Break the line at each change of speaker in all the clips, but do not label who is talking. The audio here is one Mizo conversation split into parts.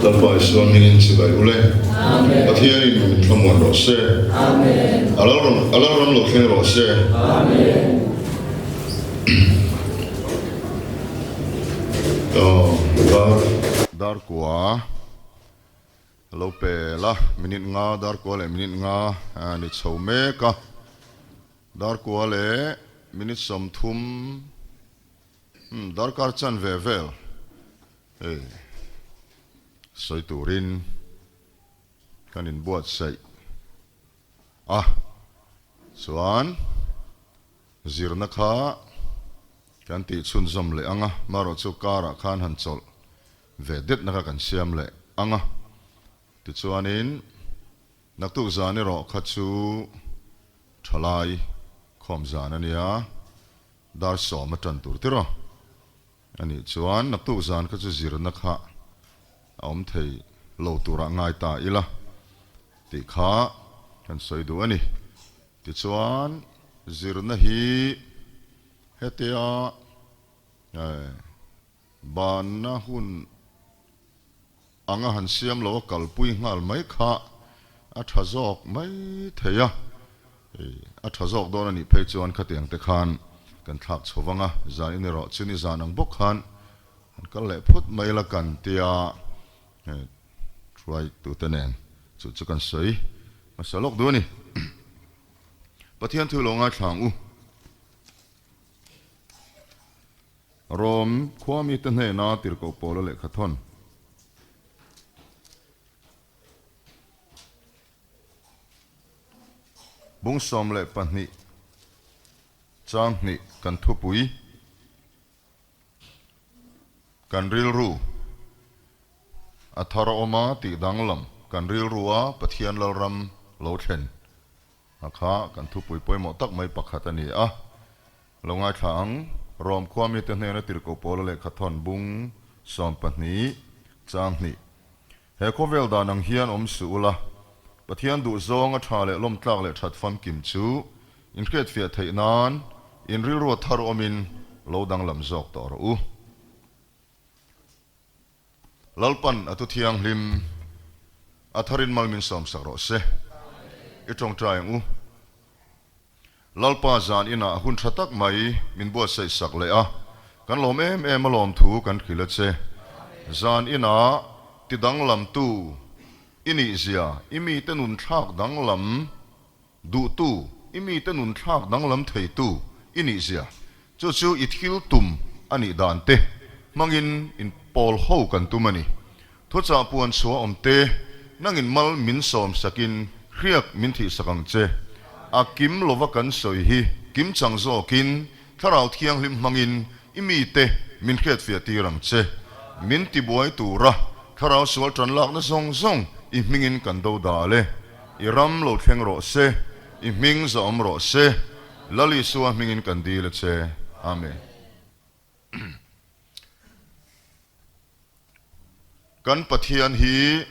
Lalpa Isua hmingin chibai ule. Pathianin min thlamuan rawh se. A lalram a lalram lo thleng rawh se. Dar dar kua lo pe la minute nga dar kua leh minute nga ni chho mek a. Dar kua leh minute 30 darkar chan ve vel hei sawi turin kan inbuatsaih a, chuan zirna kha kan tih chhunzawm leh ang a, marawh chu karah khan han chawlh ve detna kha kan siam leh ang a, tichuanin. Naktuk zan erawh kha chu thalai khawm zan a nia, dar 10 a tan tur tir aw. A nih chuan naktuk zan kha chu zirna kha a awm thei lo turah ngai ta ila tih kha kan sawi duh a ni. Tichuan zirna hi hetia banna hun anga han siam lo a kalpui nghal mai kha a tha zawk mai thei a, a tha zawk dawn a nih phei chuan khatiang te khan kan thlak chho vang a, zan in erawh chu ni zan ang bawk khan han kal leh phawt mai la kan tia hruai tute nen chu chu kan sawi hmasa lawk duh a ni. Pathian thu lo ngaithla ang u. Rom khua mite hnena tirhkoh Paula lehkha thawn. Bung 12 chang hnih kan thupui, kan rilru a thar a awm a tih danglam, kan rilrua Pathian Lalram lo thlen a kha kan thupui pawimawh tak mai pakhat a ni a. Lo ngaithla ang, Rom khua mite hnena tirhkoh Paula lehkha thawn bung 12 chang hnih. He khawvel dan ang hian awm suh ula, Pathian duh zawng a tha leh lawmtlak leh that famkim chu inhriatfiah theih nan in rilru thar awmin lo danglam zawk tawh rawh u. Lalpan a tu thianghlim a tharin mal min sawmsak rawh se. I tawngtai ang u. Lalpa zan inah hun tha tak mai min buatsaih sak leh a, kan lawm em em a lawmthu kan hrilh a che. Zan inah ti danglamtu i nih zia, i mite nun thlak danglam duhtu, i mite nun thlak danglam theitu i nih zia, chu chu i thil tum a nih dan te hmangin in pawl ho kan tum a ni. Thuchah puan chhuah awm te, nangin mal min sawm sakin hriak min thih sak ang che. A kim lova kan sawi hi kim chang zawkin Thlarau Thianghlim hmangin i mite min hriatfiah tir ang che. Min tibuai tura Thlarau sual tan lakna zawng zawng i hmingin kan do dal e. I ram lo thleng rawh se, i hming zahawm rawh se, Lal Isua hmingin kan dil a che. Amen. Kan Pathian hi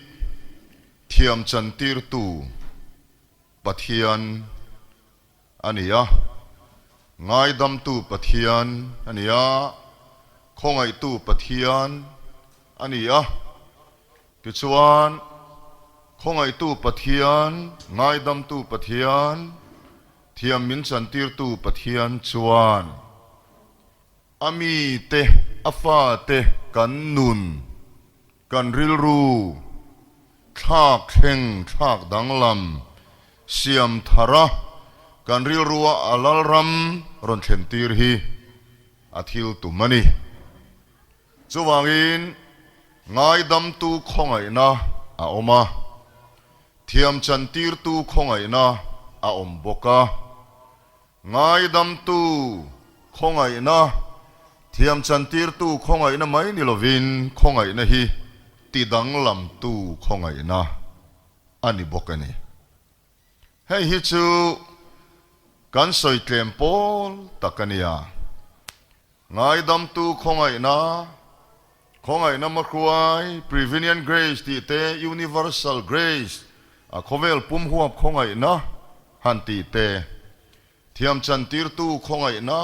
thiam chantirtu Pathian a ni a, ngaidamtu Pathian a ni a, khawngaihtu Pathian a ni a. Tichuan, khawngaihtu Pathian, ngaidamtu Pathian, thiam min chantirtu Pathian chuan, A mite, a fate kan nun, kan rilru, thlak thleng, thlak danglam, siam thar a, kan rilrua a lalram rawn thlen tir hi a thil tum a ni. Chuvangin, ngaidamtu khawngaihna a awm a, thiamchantirtu khawngaihna a awm bawk a. Ngaidamtu khawngaihna, thiamchantirtu khawngaihna mai ni lovin khawngaihna hi tidanglamtu khawngaihna a ni bawk a ni. Hei hi chu kan sawi tlem pawl tak a nia. Ngaidamtu khawngaihna, khawngaihna mahruai, Prevenient Grace tih te, Universal Grace, a khawvel pum huap khawngaihna han tih te, thiamchantirtu khawngaihna,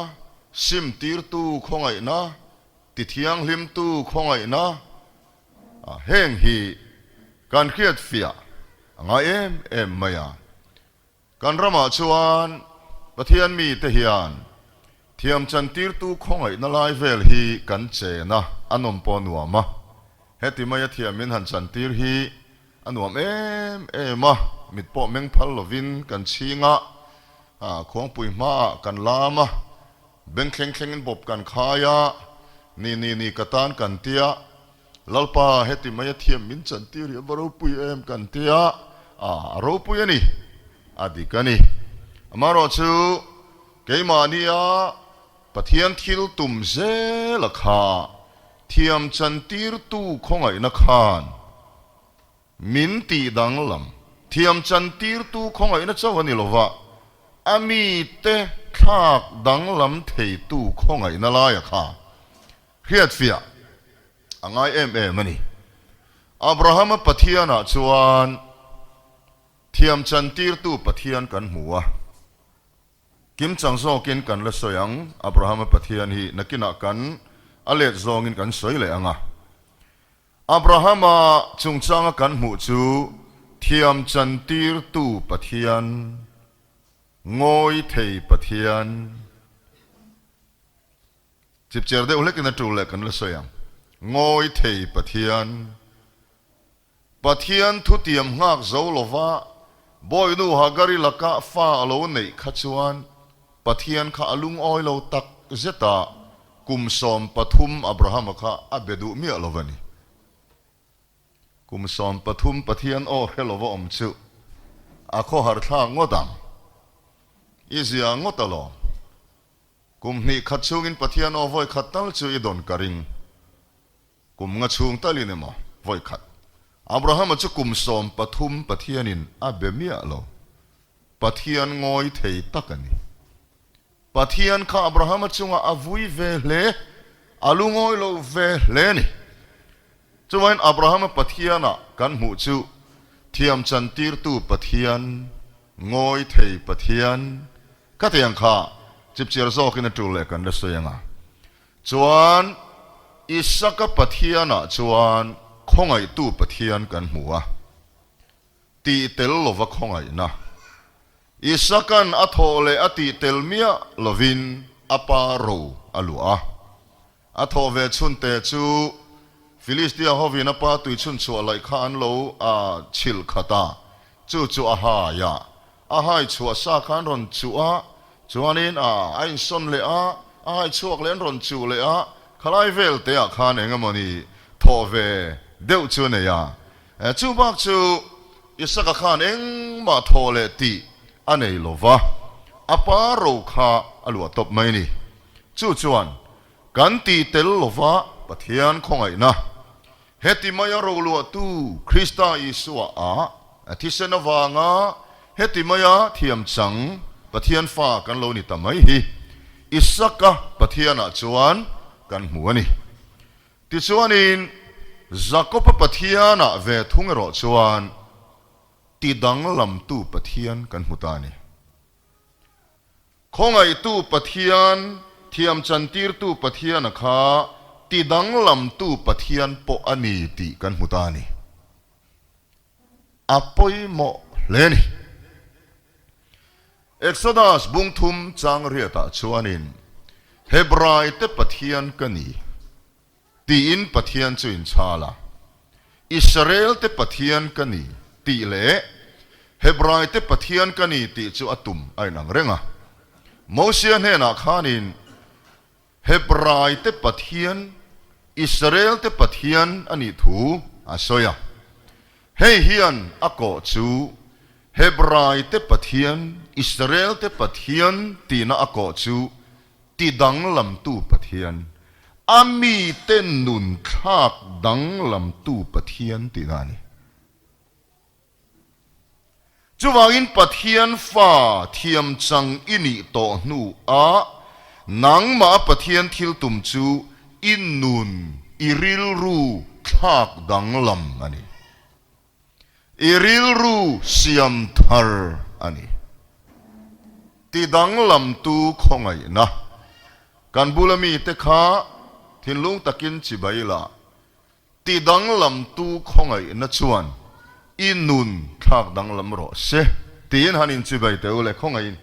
simtirtu khawngaihna, tithianghlimtu khawngaihna. Heng hi kan hriatfiah a ngai em em mai a. Kan ramah chuan Pathian mite hian thiam chantirtu khawngaihna lai vel hi kan chen a, a nawm pawh a nuam a. Heti maia thiam min han chantir hi a nuam em em a, mit pawh meng phal lovin kan chhing a, khuangpui hmaah kan lam a, beng thleng thlengin bawp kan khai a, ni ni ni ka tan kan tia, Lalpa, heti mai a thiam min chantir hi a va ropui em kan tia, a ropui a ni, a dik a ni. Amaherawhchu, keimahnia Pathian thil tum zela kha thiam chantirtu khawngaihna khan min tih danglam, thiam chantirtu khawngaihna chauh a ni lova, a mite thlak danglam theitu khawngaihna laia kha Hriatfiah a ngai em em a ni. Abrahama Pathianah chuan thiam chantirtu Pathian kan hmu a. Kimchang zawkin kan la sawi ang, Abrahama Pathian hi nakinah kan a let zawngin kan sawi leh ang a. Abrahama chungchanga kan hmuh chu thiam chantirtu Pathian, ngawi thei Pathian, Chipchiar deuh hlekin a tul leh kan la sawi ang. Ngawi thei Pathian. Pathian thutiam nghak zo lova Bawinu Hagari laka fa a lo neih kha chuan Pathian kha a lungawi lo tak zet a, kum 13 Abrahama kha a be duh miah lo va ni. Kum 13 Pathian aw hre lova awm chu a khawhar thlak ngawt ang. I zia ngawt alawm. Kum hnih khat chhungin Pathian aw vawi khat tal chu i dawn ka ring. Kum nga chhung talin emaw vawi khat. Abrahama chu kum 13 Pathianin a be miah lo. Pathian ngawi thei tak a ni. Pathian kha Abrahama chungah a vui ve hle, a lu ngawi lo ve hle a ni. Chuvain Abrahama Pathianah kan hmuh chu thiam chantirtu Pathian, ngawi thei Pathian, Khatiang kha chipchiar zawkin a tul leh kan la sawi ang a. Chuan Isaka Pathianah chuan khawngaihtu Pathian kan hmu a, tih tel lova khawngaihna. Isaka'n a thawh leh a tih tel miah lovin a pa ro a luah a. A thawh ve chhunte chu Filistia hovin a pa tui chhunchhuah laih kha an lo chhilh khat a, chu chu a hai a. A hai chhuah sa kha an rawn chuh a, chuanin a a insawn leh a, a hai chhuak leh an rawn chuh leh a, khalai vel te ah khan eng emawni thawh ve deuh chu a nei a. Chu bak chu Isaka khan engmah thawh leh tih a nei lo va, a pa ro kha a luah tawp mai a ni. Chu chuan kan tih tel lova Pathian khawngaihna, heti maia roluahtu Krista Isua ah thisen avanga heti maia thiam chang Pathian fa kan lo ni ta mai hi Isaka Pathianah chuan kan hmu a ni. Tichuanin Jakoba Pathianah ve thung erawh chuan ti danglamtu Pathian kan hmu ta a ni. Khawngaihtu Pathian, thiamchantirtu Pathiana kha tidanglamtu Pathian pawh a ni tih kan hmu ta a ni. A pawimawh hle a ni. Exodus bung thum chang riatah chuanin, Hebraite Pathian ka ni, tiin Pathian chu inchhal a, Israelte Pathian ka ni tih leh Hebraite Pathian ka ni tih chu a tum a inang reng a. Mosia hnenah khanin Hebraite Pathian, Israelte Pathian a nih thu a sawi a. Hei hian a kawh chu Hebraite Pathian, Israelte Pathian tihna a kawh chu Ti danglamtu Pathian, a mite nun thlak danglamtu Pathian tihna a ni. Chuvangin Pathian fa thiam chang i nih tawh hnuah nangmah Pathian thil tum chu i nun, i rilru thlak danglam a ni. I rilru siam thar a ni. Ti danglamtu khawngaihna. Kan bula mite kha thinlung takin chibai la. Tidanglamtu khawngaihna chuan i nun thlak danglam rawh se tiin han inchibai teh u le khawngaihin.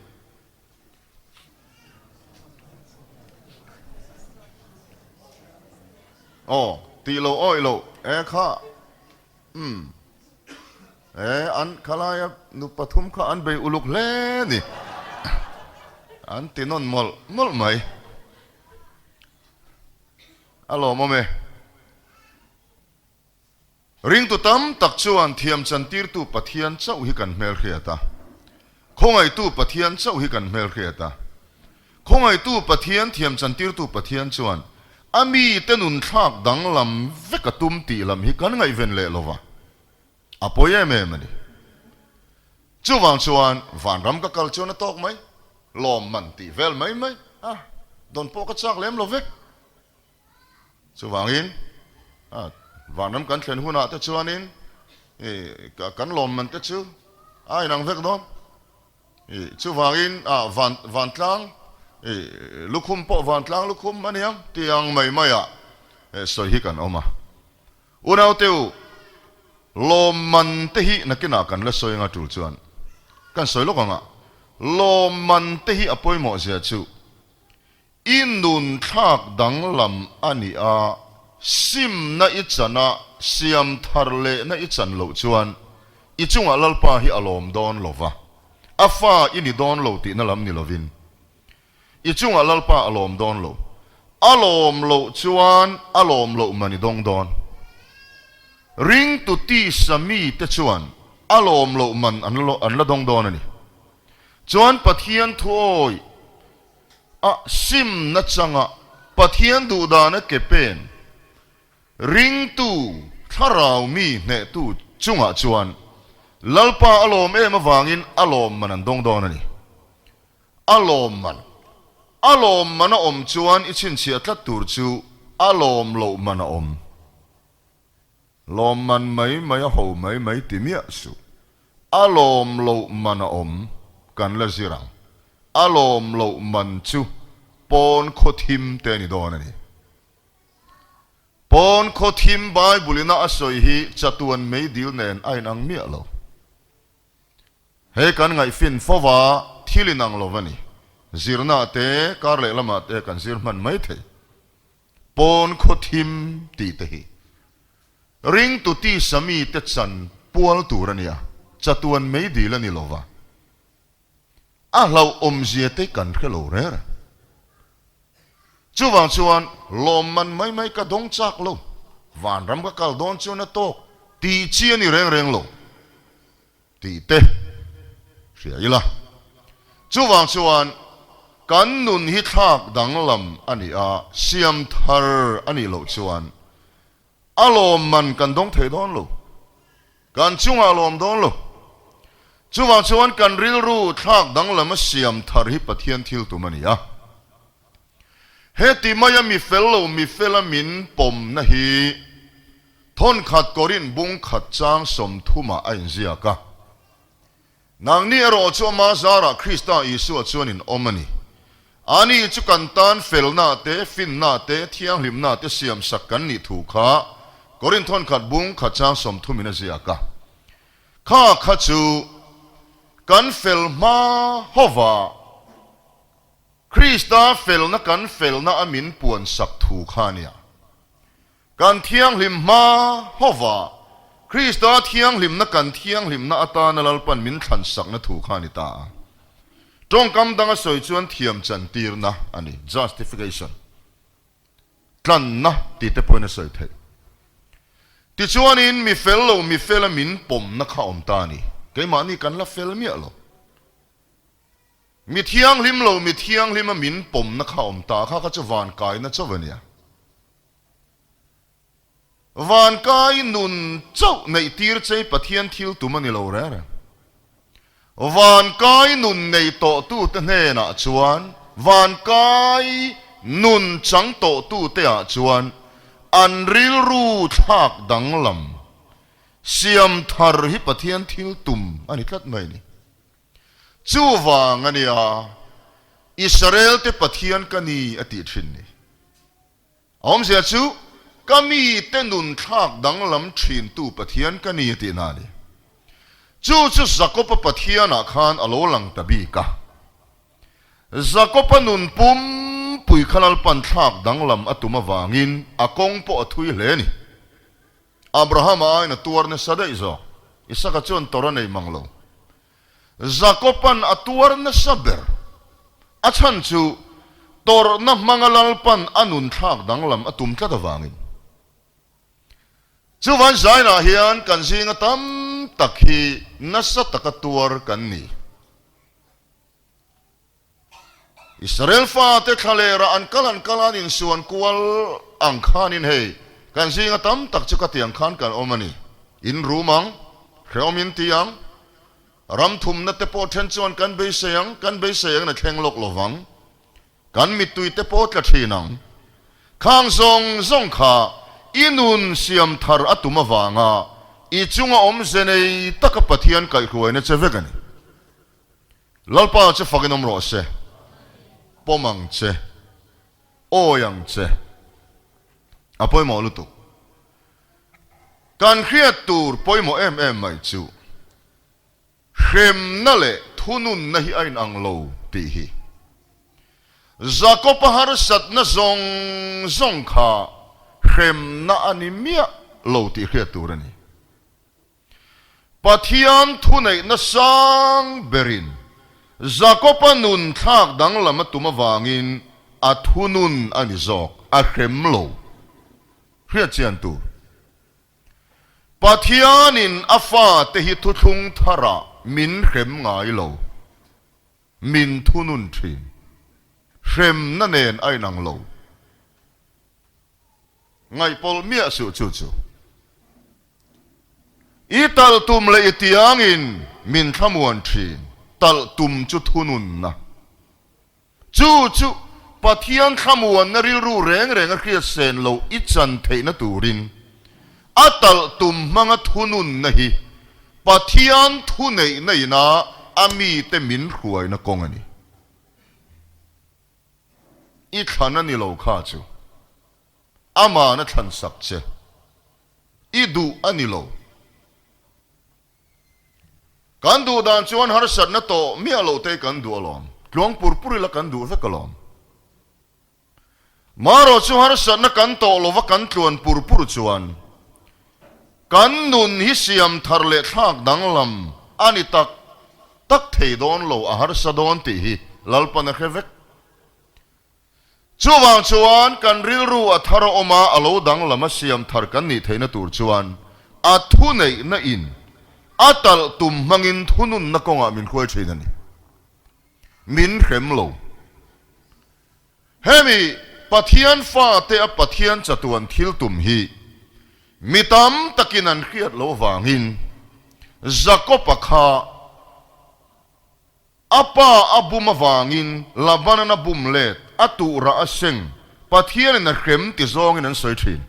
Aw, tih lo awih loh e kha umm e an khalaia nu pathum kha an bei uluk hle ni an ti nawn mawlh mawlh mai. A lawmawm e. Ringtu tam tak chuan thiam chantirtu Pathian chauh hi kan hmelhriat a. Khawngaihtu Pathian chauh hi kan hmelhriat a. Khawngaihtu Pathian, thiam chantirtu Pathian chuan a mite nun thlak danglam vek a tum tih lam hi kan ngaihven leh lo va. A pawi em em a ni. Chuvang chuan vanram ka kal chuan a tawk mai, lawmman tih vel mai mai a, dawn pawh ka chak lem lo ve. Chuvangin vanram kan thlen hunah te chuanin kan lawmman te chu a inang vek dawn. Chuvangin vantlang lukhum pawh vantlang lukhum a niang tih ang mai maiah sawi hi kan awm a. Unaute u, lawmman te hi nakinah kan la sawi anga tul chuan kan sawi lawk ang a, lawmman te hi a pawimawh zia chu I nun thlak danglam a nih a, simna i chan a, siam thar lehna i chan loh chuan i chungah Lalpa hi a lawm dawn lo va, a fa i ni dawn lo tihna lam ni lovin i chungah Lalpa a lawm dawn lo. A lawm loh chuan a lawm loh man i dawng dawn. Ringtu tisa mite chuan a lawm loh man an la dawng dawn a ni. Chuan Pathian thuawi A sim nachanga Pathian duhdana ke pen ringtu thlarau mi hnehtu chungah chuan Lalpa a lawm em avangin a lawmman an dawng dawn a ni. A lawmman. A lawmman a awm chuan i chhinchhiah tlat tur chu a lawm loh man a awm. Lawmman mai mai a ho mai mai ti miah suh. A lawm loh man a awm, kan la zir ang. A lawm loh man chu pawn khaw thim te a ni dawn a ni. Pawn khaw thim Bible ina a sawi hi chatuan meidil nen a inang miah lo. He kan ngaihfin fo va thil inang lo a ni. Zirna te, kar leh lamah te kan zir hman mai thei. Pawn khaw thim tih te hi ringtu tisa mite chan pual tur a nia, chatuan meidil a ni lo va, a hlauhawmzia te kan hre lo reng reng. Chuvang chuan lawmman mai mai ka dawng chak lo, vanram ka kal dawn chuan a tawk tih chi a ni reng reng lo. Tih te hria ila. Chuvang chuan kan nun hi thlak danglam a nih a, siam thar a nih loh chuan a lawmman kan dawng thei dawn lo, kan chungah a lawm dawn lo. Chuvang chuan kan rilru thlak danglam a siam thar hi Pathian thil tum a ni a. Heti maia mi fel lo mi fela min pawmna hi Thawnkhat Korin bung khat chang sawmthumah a inziak a. Nangni erawh chu ama zarah Krista Isua chuan in awm a ni. Ani chu kan tan felna te, finna te, thianghlimna te siamsak kan nih thu kha Korin thawnkhat bung khat chang sawmthumin a ziak a. Kha kha chu kan fel hma hova Krista felna kan felna a min puansak thu kha a nia. Kan thianghlim hma hova Krista thianghlimna kan thianghlimna atana Lalpan min thlansakna thu kha a ni ta a. Tawngkam danga sawi chuan thiam chantirna a ni, justification, tlanna tih te pawhin a sawi theih. Tichuanin mi fel lo mi fela min pawmna kha a awm ta a ni. Keimahni kan la fel miah lo. Mi thianghlim lo mi thianghlima min pawmna kha a awm ta a, kha kha chu van kaina chauh a nia. Vankai nun chauh neih tir chei Pathian thil tum a ni lo reng reng. Vankai nun nei tawhtute hnenah chuan, vankai nun chang tawhtute ah chuan an rilru thlak danglam siam thar hi Pathian thil tum a ni tlat mai a ni. Chuvang a nia, Israel te Pathian ka ni a tih thin ni. A awmzia chu, Ka mite nun thlak danglam thintu Pathian ka ni tihna a ni. Chu chu Jakob-a Pathianah khan a lo lang ta bik a. Jakob-a nun pumpui kha Lalpan thlak danglam a tum avangin a kawng pawh a thui hle a ni. Abrahama aiin a tuar nasa daih zawk. Isaka chuan tawrh a nei mang lo. Jakob-a'n a tuar nasa ber. A chhan chu tawrhna hmanga Lalpan a nun thlak danglam a tum tlat avangin. Chuvan zainah hian kan zinga tam tak hi nasa taka tuar kan ni. Israel fate thlalera an kal an kal an insuan kual ang khanin hei kan zinga tam tak chu ka ti ang khan kan awm a ni. In rum ang, hrehawm in ti ang, ram thumna te pawh then chuan kan beisei ang, kan beisei ang in a thleng lawk lo vang, kan mittui te pawh tla thin ang. Khang zawng zawng kha i nun siam thar a tum avanga i chunga awmze nei taka Pathian kaihhruaina che vek a ni. Lalpa chu fakin awm rawh se, pawm ang che, awi ang che, a pawimawh lutuk. Kan hriat tur pawimawh em em mai chu hremna leh thununna hi a inang lo tih hi. Jakob-a harsatna zawng zawng kha hremna a ni miah lo tih hriat tur a ni. Pathian thuneihna sang berin Jakob-a nun thlak danglam a tum avangin a thunun a ni zawk, a hrem lo. Hriat chian tur. Pathianin a fate hi thuthlung tharah min hrem ngai lo, min thunun thin. Hremna nen a inang lo. Ngaihpawlh miah suh chu chu. I talh tum leh i tiangin min thlamuan thin, talh tum chu thununna. Chu chu Pathian thlamuanna rilru reng reng a hriat sen loh i chan theihna turin a talh tum hmanga thununna hi Pathian thuneihna ina a mite min hruaina kawng a ni. I thlan a ni lo kha chu Aman a thlan sak che. I duh a ni lo. Kan duh dan chuan harsatna tawh miah loh te kan duh alawm. Tluang pur pur ila kan duh vek alawm. Marawh chu harsatna kan tawh lova kan tluan pur pur chuan kan nun hi siam thar leh thlak danglam a ni tak tak thei dawn lo, a harsa dawn tih hi Lalpan a hre vek. Chuvang chuan kan rilru a thar a awm a, a lo danglam a siam thar kan nih theihna tur chuan a thuneihna in a talh tum hmangin thununna kawngah min hruai thin a ni. Min hrem lo. Hemi Pathian fate a Pathian chatuan thil tum hi mi tam takin an hriat loh vangin Jakob-a kha A pa a bum avangin Laban-an a bum let, a tuhrah a seng, Pathianin a hrem ti zawngin an sawi thin.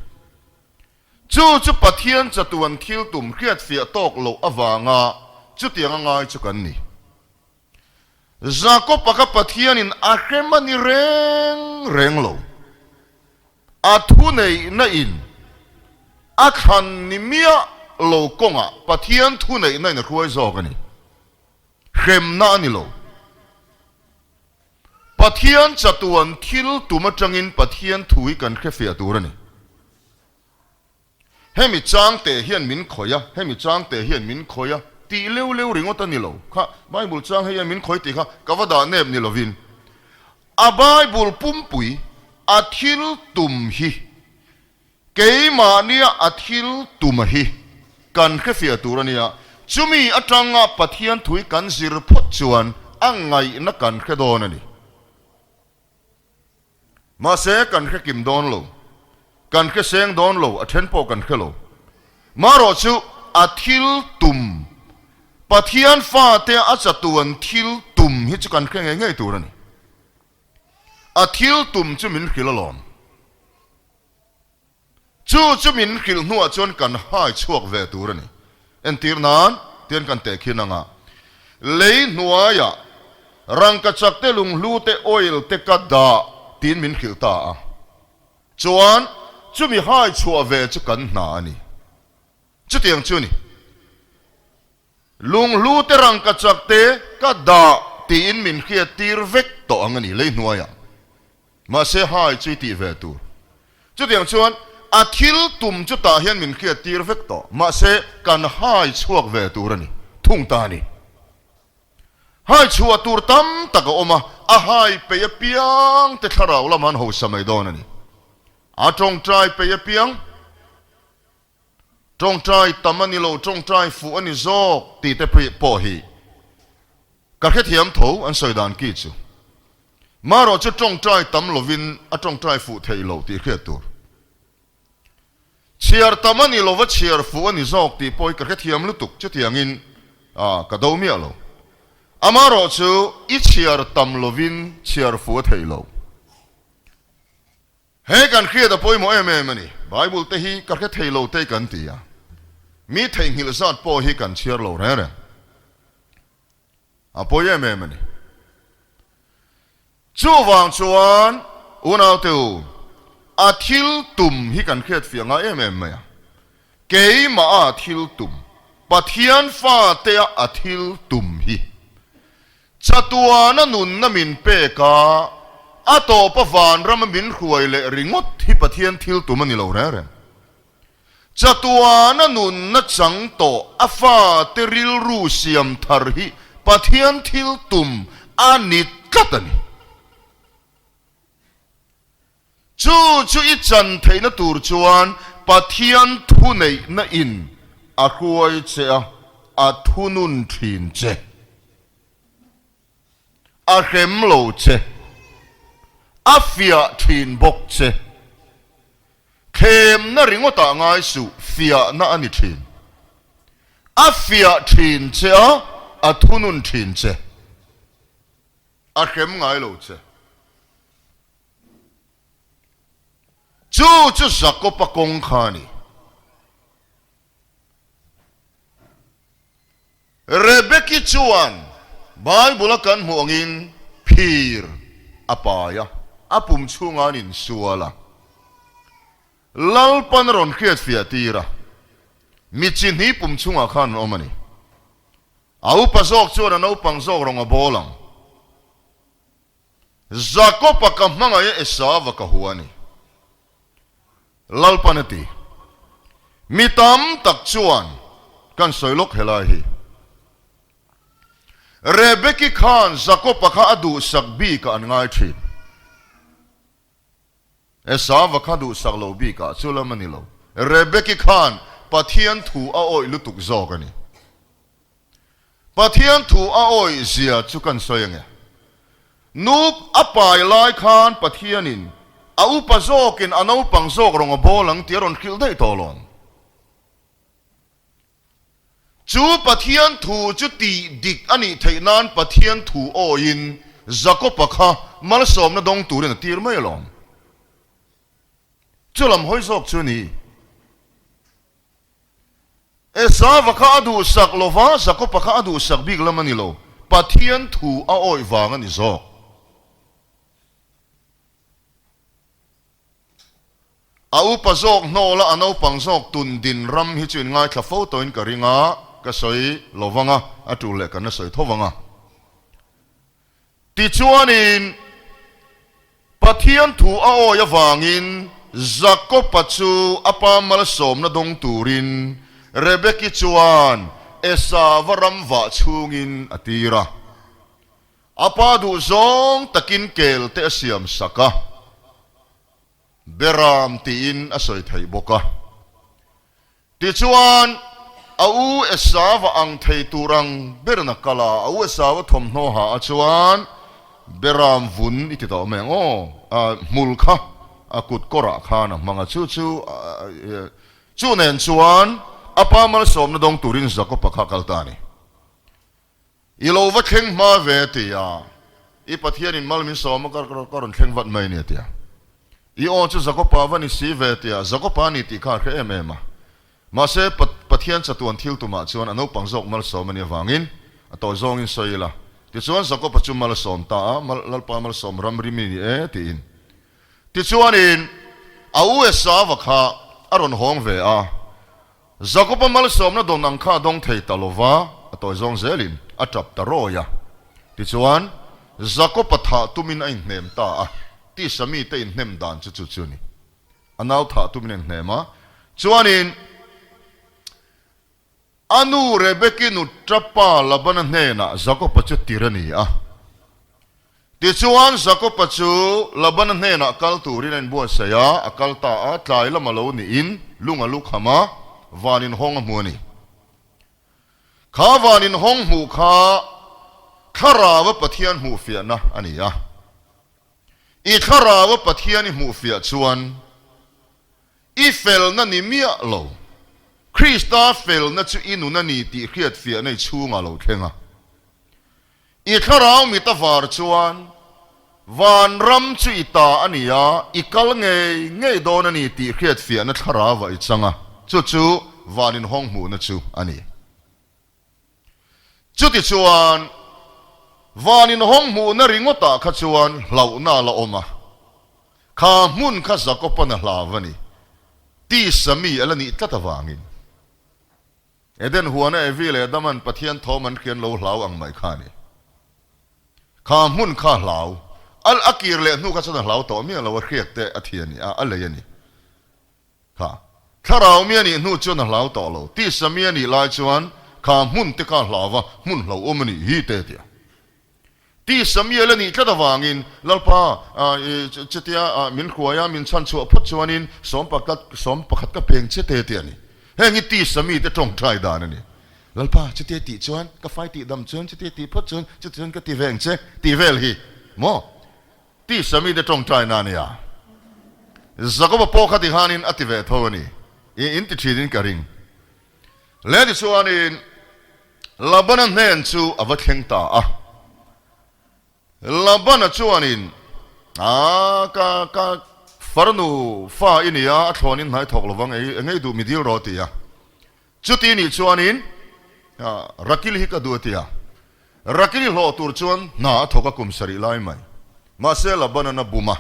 Chu chu Pathian chatuan thil tum hriatfiah tawk loh avanga chutiang a ngai chu kan ni. Jakob-a kha Pathianin a hrem a ni reng reng lo. A thuneihna in a thlan ni miah lo kawngah Pathian thuneihna in a hruai zawk a ni. Hremna a ni lo. Pathian chatuan thil tum atangin Pathian thu hi kan hrefiah tur a ni. Hemi changte hian min khawih a, hemi changte hian min khawih a tih leu leu ringawt a ni lo. Kha Bible chang hei hian min khawih tih kha ka va dah nep ni lovin a Bible pumpui a thil tum hi Keimahnia a thil tuma hi kan hrefiah tur a nia, chumi atanga Pathian thui kan zir phawt chuan a ngaihna kan hre dawn a ni. Mahse kan hre kim dawn lo, kan hre seng dawn lo, a then pawh kan hre lo. Marawh chu a thil tum, Pathian fate a chatuan thil tum hi chu kan hre ngei ngei tur a ni. A thil tum chu min hrilh alawm. Chu chu min hrilh hnuah chuan kan hai chhuak ve tur a ni. Entir nan, tian kan teh khin anga, lei hnuaiah rangkachak te lunghlu te oil te ka dah tiin min hrilh ta a. Chuan, chumi hai chhuah ve chu kan hna a ni. Chutiang chu a ni. Lunghlu te rangkachak te ka dah tiin min hriat tir vek tawh ang a ni lei hnuaiah. Mahse hai chu i tih ve tur. Chutiang chuan a thil tum chu tah hian min hriat tir vek tawh. Mahse kan hai chhuak ve tur a ni thung ta a ni. Hai chhuah tur tam tak a awm a, a hai peih apiang te thlarau lamah an hausa mai dawn a ni. A tawngtai peih apiang. Tawngtai tam a ni lo, tawngtai fuh a ni zawk tih te pawh hi ka hrethiam tho an sawi dan ki chu. Marawh chu tawngtai tam lovin a tawngtai fuh theih loh tih hriat tur. Chhiar tam a ni lova chhiar fuh a ni zawk tih pawh hi ka hrethiam lutuk chutiangin ka do miah lo. Amarawh chu i chhiar tam lovin chhiar fuh a theih loh. He kan hriat a pawimawh em em a ni. Bible te hi ka hre thei lo te kan ti a, mi theihnghilh zat pawh hi kan chhiar lo reng reng. A pawi em em a ni. Chuvang chuan unaute u, a thil tum hi kan hriat fiah ngai em em mai a. Keimah a thil tum, Pathian fatea a thil tum hi Chatuana nunna min pek a, a tawpa vanrama min hruai leh ringawt hi Pathian thil tum a ni lo reng reng. Chatuana nunna chang tawh a fate rilru siam thar hi Pathian thil tum a ni tlat a ni. Chu chu i chan theihna tur chuan Pathian thuneihna in a hruai che a, a thunun thin che. A hrem lo che. A fiah thin bawk che. Thlemna ringawtah ngai suh, fiahna a ni thin. A fiah thin che a, a thunun thin che. A hrem ngai lo che. Chu chu Jakob-a kawng kha a ni. Rebeki chuan Bible-a kan hmuh angin phir a pai a, a pum chhungah an insual a. Lalpan a rawn hriatfiah tir a, mi chi hnih pum chhungah khan an awm a ni. A upa zawk chuan a naupang zawk rawng a bawl ang. Jakob-a ka hmangaih a Esau-a ka hua a ni. Lalpan a ti. Mi tam tak chuan kan sawi lawk helai hi. Rebeki khan Jakob-a kha a duhsak bikah an ngai thin. Esau-a kha duhsak lo bikah chu lam a ni lo. Rebeki khan Pathian thu a awih lutuk zawk a ni. Pathian thu a awih zia chu kan sawi ange. Nup a pai lai khan Pathianin a upa zawkin a naupang zawk rawng a bawl ang tih a rawn hrilh daih tawh alawm. Chu Pathian thu chu tih dik a nih theih nan Pathian thu awiin Jakob-a kha malsawmna dawng turin a tir mai alawm. Chu lam hawi zawk chu a ni. Esauva kha a duhsak lo va, Jakoba kha a duhsak bik lam a ni lo. Pathian thu a awih vang a ni zawk. A upa zawk hnawla a naupang zawk tun din ram hi chu in ngaithla fo tawhin ka ring a, ka sawi lo vang a, a tul leh kan la sawi tho vang a. Tichuanin, Pathian thu a awi avangin Jakob-a chu a pa malsawmna dawng turin Rebeki chuan Esauva ram vah chhungin a tir a. A pa duhzawng takin kel te a siam sak a, Beram tiin a sawi theih bawk a. Tichuan, a u Esauva ang thei tur ang berin a kal a, a u Esauva thawmhnaw ha a chuan Beram vun i ti tawh mai ang aw, a hmul kha a kut kawrah khan a hmang a, chu chu chu nen chuan a pa malsawmna dawng turin Jakob-a kha a kal ta a ni. I lo va thleng hma ve a ti a, i Pathianin mal min sawm a, ka rawn thleng vat mai a ni a ti a. I aw chu Jakopa va ni si ve a ti a, Jakopa a ni tih kha a hre em em a. Mahse, Pathian chatuan thil tumah chuan a naupang zawk malsawm a nih avangin a tawi zawngin sawi ila. Tichuan Jakopa chu mal a sawm ta a, Lalpa malsawm ramri mi ni e tiin. Tichuanin, A u Esauva kha a rawn hawng ve a, Jakoba malsawmna dawn ang kha a dawng thei ta lo va, a tawi zawng zelin a tap ta rawi a. Tichuan, Jakoba thah tumin a inhnem ta a, tisa mite inhnem dan chu chu chu a ni. A nau thah tumin a inhnem a, chuanin a nu Rebeki nu tapa Labana hnenah Jakoba chu tir a ni a. Tichuan, Jakoba chu Labana hnenah kal turin a inbuatsaih a, a kal ta a, tlai lama lo niin lung a lu kham a, van inhawng a hmu a ni. Kha van inhawng hmuh kha Thlarau-a Pathian hmuhfiahna a ni a. I Thlarau-a Pathian i hmuhfiah chuan i felna ni miah lo, Krista felna chu i nun a ni tih hriatfiahna i chhungah lo thleng a. I thlarau mit a var chuan vanram chu i ta a ni a, i kal ngei ngei dawn a ni tih hriatfiahna thlarauah i chang a, chu chu van inhawng hmuhna chu a ni. Chutichuan, van inhawng hmuhna ringawtah kha chuan hlauhna a la awm a, kha hmun kha Jakoban a hlau a ni, tisa mi a la nih tlat avangin. Eden huana Evi leh Adaman Pathian thawm an hrian lo hlau ang mai kha a ni. Kha hmun kha a hlau. A a kir leh hnu kha chuan a hlau tawh miah lo, a hriak te a thi a ni a, a lei a ni. Kha thlarau mi a nih hnu chuan a hlau tawh lo. Tisa mi a nih lai chuan kha hmun te kha a hlau va, hmun hlauhawm a nih hi te a ti a. Tisa mi a la nih tlat avangin Lalpa chutia min hruai a, min chhan chhuah phawt chuanin sawm pakhat ka peng che te tih a ni. Heng hi tisa mite tawngtai dan a ni. Lalpa chutia tih chuan ka fai tih dam chuan chutia tih phawt chuan chuti chuan ka ti ve ang che tih vel hi maw tisa mite tawngtai na a nia. Jakoba pawh kha ti khanin a ti ve tho a ni. I in ti thinin ka ring. Le tichuanin Labana hnen chu a va thleng ta a. Labana chuanin, A, ka, ka farnu fa i ni a, a thlawnin hnai thawk lovang, ei, engei duh mi dil rawh a ti a. Chuti nih chuanin, Rakil hi ka duh a ti a. Rakil i hlawh tur chuan hna a thawk a kum sarih lai mai. Mahse Labanan a bum a.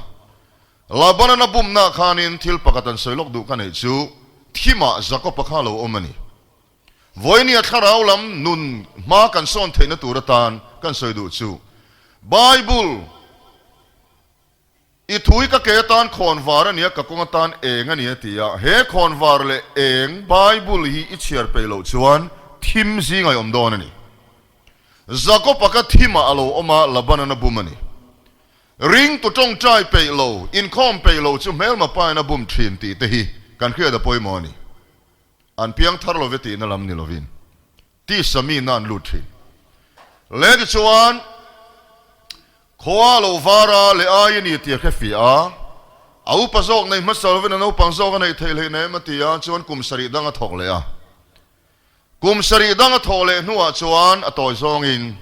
Labanan a bumnaah khanin thil pakhat an sawi lawk duh ka neih chu thimah Jakob-a kha a lo awm a ni. Vawinia thlarau lam nun hma kan sawn theihna tur atan kan sawi duh chu Bible i thu hi ka ke atan khawnvar a nia, ka kawng atan eng a ni a ti a. He khawnvar leh eng Bible hi i chhiar peih loh chuan thim zingah i awm dawn a ni. Jakob-a kha thimah a lo awm a, Labanan a bum a ni. Ringtu tawngtai peih lo, inkhawm peih lo chu hmelma pain a bum thin tih te hi kan hriat a pawimawh a ni. An piang thar lo ve tihna lam ni lovin tisa mi na an lut thin. Le tichuan khua lo var a leh ai a ni tih a hre fiah a, a upa zawk nei hmasa lovin a naupang zawk a neih theih hleih na em a ti a, chuan kum sarih dang a thawk leh a. Kum sarih dang a thawh leh hnuah chuan a tawi zawngin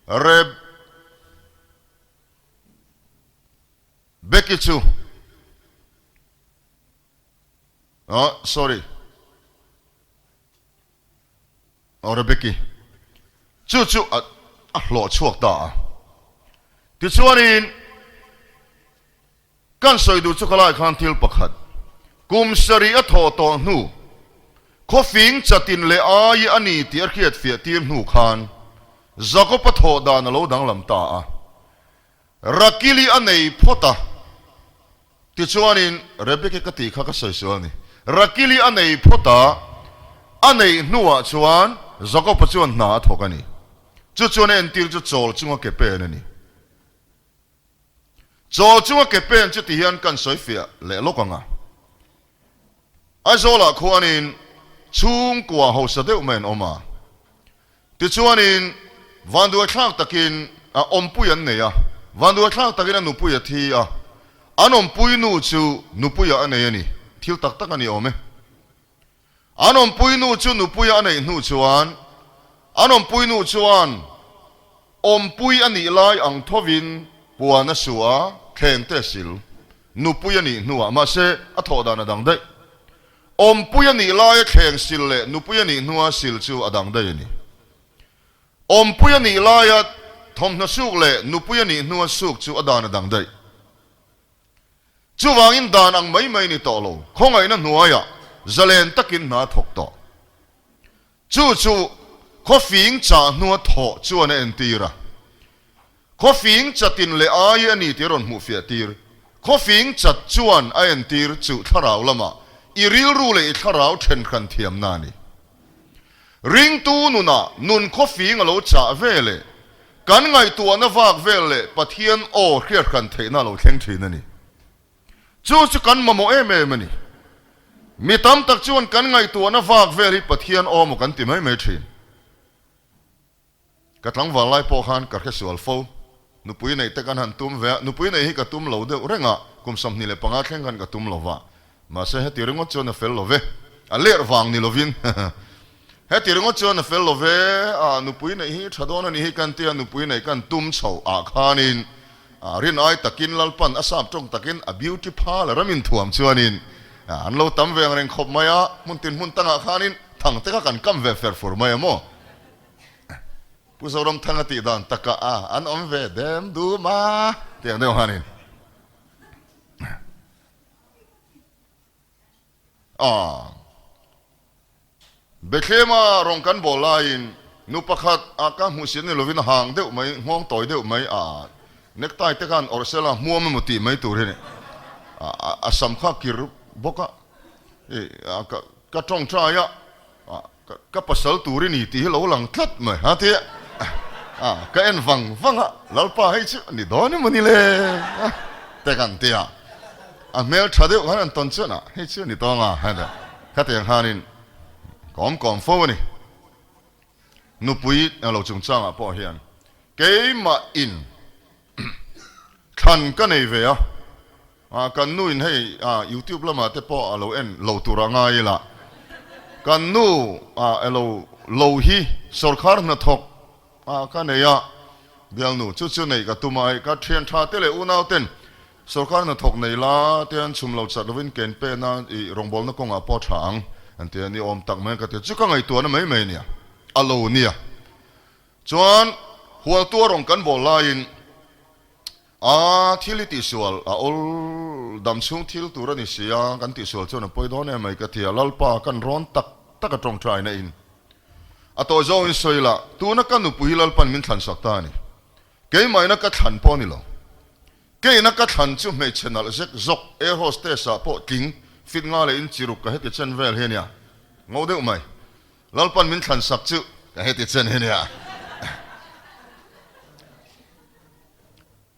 Reb. Becky chu Oh sorry Oh Rebecca chu chu a a hlawh chhuak ta a tichuanin kan sawi duh chu khalai khan thil pakhat kum sarih a thawh tawh hnu khawfing chatin leh ai a ni tih a hriat fiah tir hnu khan Jakob a thawh dan a lo danglam ta a Rakili a nei phawt a. Tichuanin, Rebeki ka tih kha ka sawi sual a ni. Rakili a nei phawt a, a neih hnuah chuan Jakob-a chuan hna a thawk a ni. Chu chuan a entir chu chawl chunga ke pen a ni. Chawl chunga ke pen chu tihian kan sawi fiah leh lawk ang a. Aizawlah khuanin chhungkua hausa deuh mai an awm a. Tichuanin, vanduaithlak takin a awmpui an nei a, vanduaithlak takin a nupui a thi a, an awmpui nu chu nupuiah a nei a ni, thil tak tak a ni awm e. An awmpui nu chu nupuia a neih hnu chuan, an awmpui nu chuan awmpui a nih lai ang thovin puan a su a, thleng te a sil, nupui a nih hnuah, mahse a thawh dan a dang daih. Awmpui a nih laia thleng sil leh nupui a nih hnua sil chu a dang daih a ni. Awmpui a nih laia thawmhnaw suk leh nupui a nih hnua suk chu a dan a dang daih. Chuvangin dan ang mai mai ni tawh lo, khawngaihna hnuaiah zalen takin hna thawk tawh. Chu chu khawfing chah hnua thawh chuan a entir a. Khawfing chatin leh ai a ni tih a rawn hmuhfiah tir. Khawfing chat chuan a entir chu thlarau lamah i rilru leh i thlarau then hran thiamna a ni. Ringtu nunah nun khawfing a lo chah ve leh kan ngaihtuahna vak vel leh Pathian aw hriat hran theihna a lo thleng thin a ni. Chu chu kan mamawh em em a ni. Mi tam tak chuan kan ngaihtuahna vak vel hi Pathian aw maw kan ti mai mai thin. Ka tlangval lai pawh khan ka hre sual fo. Nupui neih te kan han tum ve a, nupui neih hi ka tum lo deuh reng a, kum 25 thleng khan ka tum lo va. Mahse heti ringawt chuan a fel lo ve. A ler vang ni lovin. Heti ringawt chuan a fel lo ve, a nupui neih hi tha dawn a nih hi kan tia nupui neih kan tum chho ah khanin rin ai takin Lalpan a sap tawng takin a beauty parlour a min thuam chuanin an lo tam ve ang reng khawp mai a, hmun tin hmun tangah khanin thang te kha kan kam ve fer fur mai a maw? Pu Zoramthanga tih dan takah a an awm ve dem dum a tih ang deuh khanin a Bethlehema rawng kan bawl laiin nu pakhat a ka hmuh si ni lovin a hang deuh mai, nghawng tawi deuh mai a necktie te khan awrh sela hmuam emaw tih mai tur hi ni a sam kha kir bawk a, ka tawngtai a. Ka pasal tur i ni tih hi lo lang tlat mai ha tia ka en vang vang a, Lalpa hei chu ni dawn emaw ni le te kan ti a, a hmel tha deuh khan an tawn chuan a hei chu ni tawng a khatiang khanin ka awm kawm fo a ni. Nupui lo chungchangah pawh hian keimah in thlan ka nei ve a, Kan nu in hei youtube lamah te pawh a lo en lo tur a ngai ila, kan nu elo lo hi sawrkhar hnathawk ka nei a, bialnu chu chu neih ka tum a, hei ka thian tha te leh unau ten sawrkhar hnathawk nei la te an chhum lo chat lovin ken pen a i rawngbawlna kawngah pawh tha ang an ti a, ni awm tak mai ka ti a, chu ka ngaihtuahna mai mai ania, a lo nia. Chuan hualtu a rawn kan bawl laiin A thil i tihsual a awl dam chhung thil tur a ni si a, kan tihsual chuan a pawi dawn em mai ka ti a, Lalpa kan rawn tak tak a tawngtai na in a tawh zawng in sawi la, tuna ka nupui hi Lalpan min thlan sak ta a ni, keimah ina ka thlan pawh a ni lo, keina ka thlan chu hmeichhe nalh zek zawk air hostess ah pawh tling fit nga leh in chiruk ka heti chen vel hi a nia, ngo deuh mai. Lalpan min thlan sak chu ka heti chen hi nia.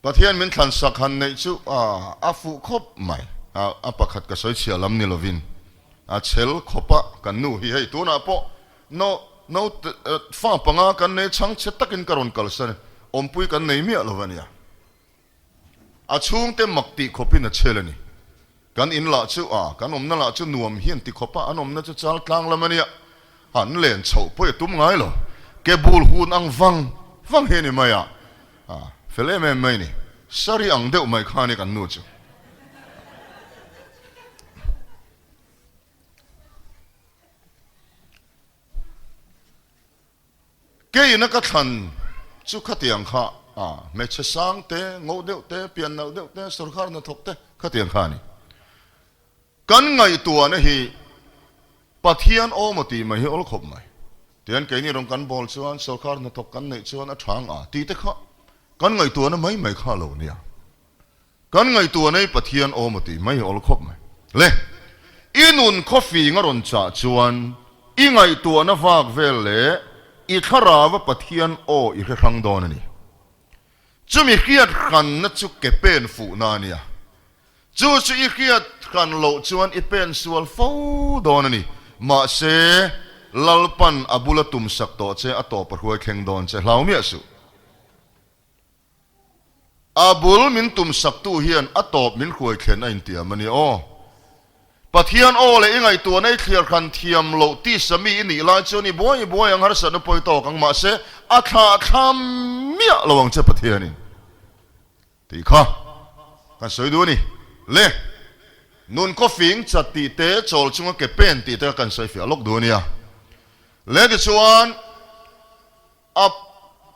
Pathian min thlan sak han neih chu a fuh khawp mai. A pakhat ka sawi chhia lam ni lovin a chhel khawp a, kan nu hi hei tunah pawh no no fa panga kan nei chhang chhe takin ka rawn kalsan awmpui kan nei miah lo a nia. A chhungte mak tih khawpin a chhel a ni. Kan in lah chu a, kan awmna lah chu nuam hian ti khawpa an awmna chu chal tlang lam a nia. An len chhoh pawh i tum ngai lo. Ke bul hun ang vang vang hi a ni mai a, a fel em em mai a ni. Sari ang deuh mai kha a ni kan nu chu. Keina ka thlan chu khatiang kha a, hmeichhe sang te, ngo deuh te, pian nalh deuh te, sawrkar hnathawk te khatiang kha a ni. Kan ngaihtuahna hi Pathian aw maw tih mai hi awl khawp mai. Tihian keini rawn kan bawl chuan sawrkar hnathawk kan neih chuan a tha ang a tih te kha kan ngaihtuahna mai mai kha a lo nia. Kan ngaihtuahna hi Pathian awm a tih mai hi awl khawp mai. Le, i nun khawfing a rawn chah chuan i ngaihtuahna vak vel leh i thlarauva Pathian aw i hre hrang dawn a ni. Chumi hriat hranna chu ke pen fuhna a nia. Chu chu i hriat hran loh chuan i pen sual fo dawn a ni. Mahse, Lalpan a bula tumsak tawh che a tawp a hruai thleng dawn che hlau miah suh. A bul min tum saktu hian a tawp min hruai thlen a intiam a ni aw. Pathian aw leh i ngaihtuahna i thliar hran thiam loh tisa mi i nih lai chuan i buai i buai ang harsatna pawi tawk ang mahse a thlah thlam miah lo ang che Pathianin tih kha kan sawi duh a ni. Le nun khawfing chat tih te chawl chunga ke pen tih te kha kan sawi fiah lawk duh a nia. Le tichuan. A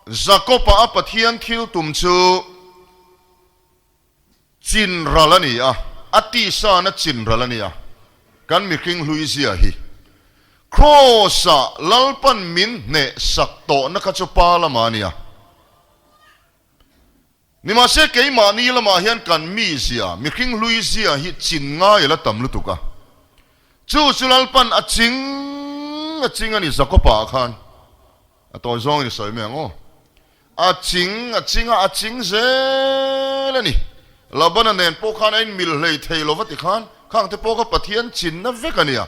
Jakob-a a Pathian thil tum chu chin ral a ni a. a tisa na chin ral a nia, kan mihring hlui zia hi. Kraws-ah Lalpan min hneh sak tawhna kha chu Pa lamah a nia. Nimahse keimahni lamah hian kan mizia, mihring hlui zia hi chin ngai a la tam lutuk a. Chu chu Lalpan a ching a ching a ni Jakopa ah khan a tawi zawngin i sawi mai ang aw. A ching a ching a, a ching zel a ni. Labana nen pawh khan a inmil hlei thei lo va ti khan khang te pawh kha Pathian chinna vek a nia.